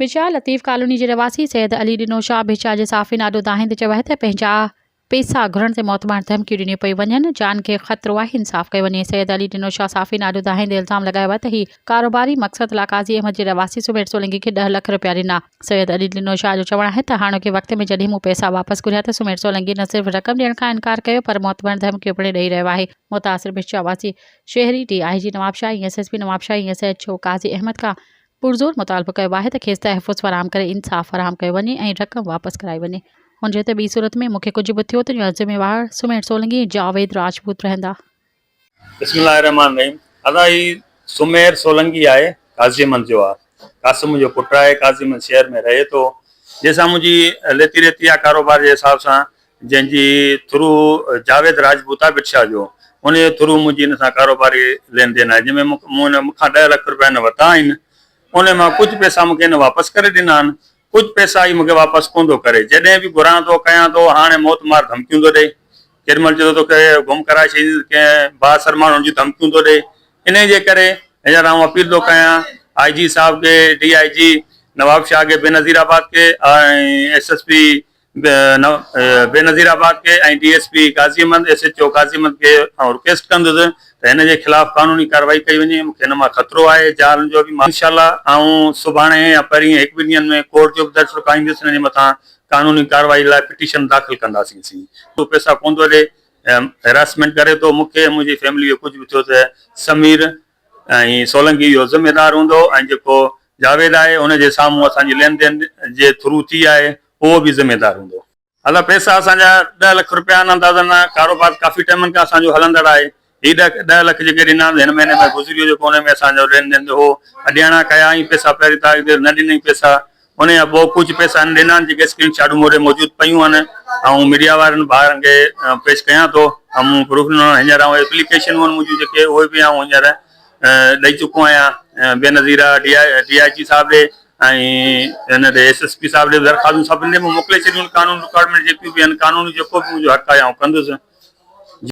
ڀيچا Latif colony جي رهواسي سيد علي ڏنو شاهه ڀيچا جي صحافين آڏو دانهيندي چيو آهي ته پنهنجا پيسا گهرڻ تي موتمار ڌمڪيون ڏنيون پيون وڃن، جان کي خطرو آهي، انصاف ڪيو وڃي. سيد علي ڏنو شاهه صحافين آڏو دانهيندي الزام لڳايو آهي ته هي ڪاروباري مقصد لا قاضي احمد جي رهواسي سمير سولنگي کي ڏهه لک رپيا ڏنا. سيد علي ڏنو شاهه جو چوڻ آهي ته هاڻوڪي وقت ۾ جڏهن مون پئسا واپس گهريا ته سمير سولنگي نه صرف رقم ڏيڻ کان انڪار ڪيو پر موتمار ڌمڪيون پڻ ڏئي رهيو آهي. متاثر ڀٽشاهه واسي شهري D I G Nawabshah ۽ S S P Nawabshah ۽ S H O Qazi Ahmed کان پرزور مطالبو ڪيو آهي ته کيس تحفظ فراهم ڪري انصاف فراهم ڪيو وڃي ۽ رقم واپس ڪرائي وڃي. هن چيو ته ٻي صورت ۾ مون کي ڪجهه به ٿيو ته ان جا ذميوار سمير سولنگي ۽ جاويد راجپوت رهندا. بسم الله الرحمٰن الرحيم ادا هي سمير سولنگي آهي قاضي احمد جو آ قاسم جو پٽ آهي قاضي احمد شهر ۾ رهي ٿو جنهن سان منهنجي ليتي ريتي آ ڪاروبار جي حساب سان جنهن جي ٿرو جاويد راجپوت آ بٽشاهه جو ان جي ٿرو منهنجي هن سان ڪاروباري لين دين آهي جنهن ۾ مون هن مون کان ڏهه لک روپيا هن ورتا آهن ان مان ڪجهه پئسا مون کي هن واپس ڪري ڏنا آهن ڪجهه پئسا هي مون کي واپس ڪونه ٿو ڪري جڏهن به گهران ٿو ڪيان ٿو هاڻي موت مار ڌمڪيون ٿو ڏئي ڪيڏي مهل چئي ٿو توکي گم ڪرائي ڇڏيندس ڪنهن بااثر ماڻهن جون ڌمڪيون ٿو ڏئي انهي جي ڪري هينئر آئون اپيل ٿو ڪيان آء جي صاحب کي ڊي I جي نوابشاهه کي بينظير آباد کي ۽ ايس ايس پي بينظير آباد کي ۽ D S P Qazi Ahmed S H O Qazi Ahmed کي آئون رڪويسٽ ڪندس ته هن جي خلاف قانوني ڪارروائي ڪئي وڃي مونکي هن مان خطرو آهي جان جو به انشاء الله آئون سڀاڻي يا پرينء هڪ ٻن ڏينهن ۾ ڪورٽ جو به درس رڪائيندس هن جي مٿان قانوني ڪارروائي لاء پٽيشن داخل ڪنداسين سين هو پئسا ڪونه ٿو ڏي هراسمينٽ ڪري ٿو مونکي ۽ منهنجي فيملي کي ڪجهه به ٿيو ته سمير ۽ سولنگي اهو ذميدار هوندو ۽ جيڪو جاويد آهي ان جي سامهون اسان جي لين دين جي ٿرو ٿي آهي اهو به ذميدار هوندو. ادا پئسا اسان جا ڏهه لک روپيا آهن اندازن ڪاروبار ڪافي ٽائيمن کان اسان جو هلندڙ آهي هي ڏهه لک جيڪي ڏنا آهن هن مهيني ۾ گذري ويو جيڪو ان ۾ اسان جو لين دين هو اڏياڻا ڪيا ۽ پئسا پهرين تاريخ تي نه ڏنائين پئسا ان جا پوء ڪجهه پئسا هن ڏنا آهن جيڪي اسڪرين شاٽون مون ڏي موجود پيون آهن آئون ميڊيا وارن ڀائرن کي پيش ڪيان ٿو ۽ مون پروف ڏنو آهي هينئر آئون ايپليڪيشنون آهن منهنجون جيڪي اهي به آئون هينئر ڏئي چڪو آهيان بينظير ڊي I جي صاحب ڏي ۽ هن ڏي ايس ايس پي صاحب ڏي درخواستون سڀني ڏي مون موڪلي ڇڏيون آهن قانون رڪارڊمينٽ جيڪيون به آهن قانوني جيڪو به منهنجو حق آهي آئون ڪندس.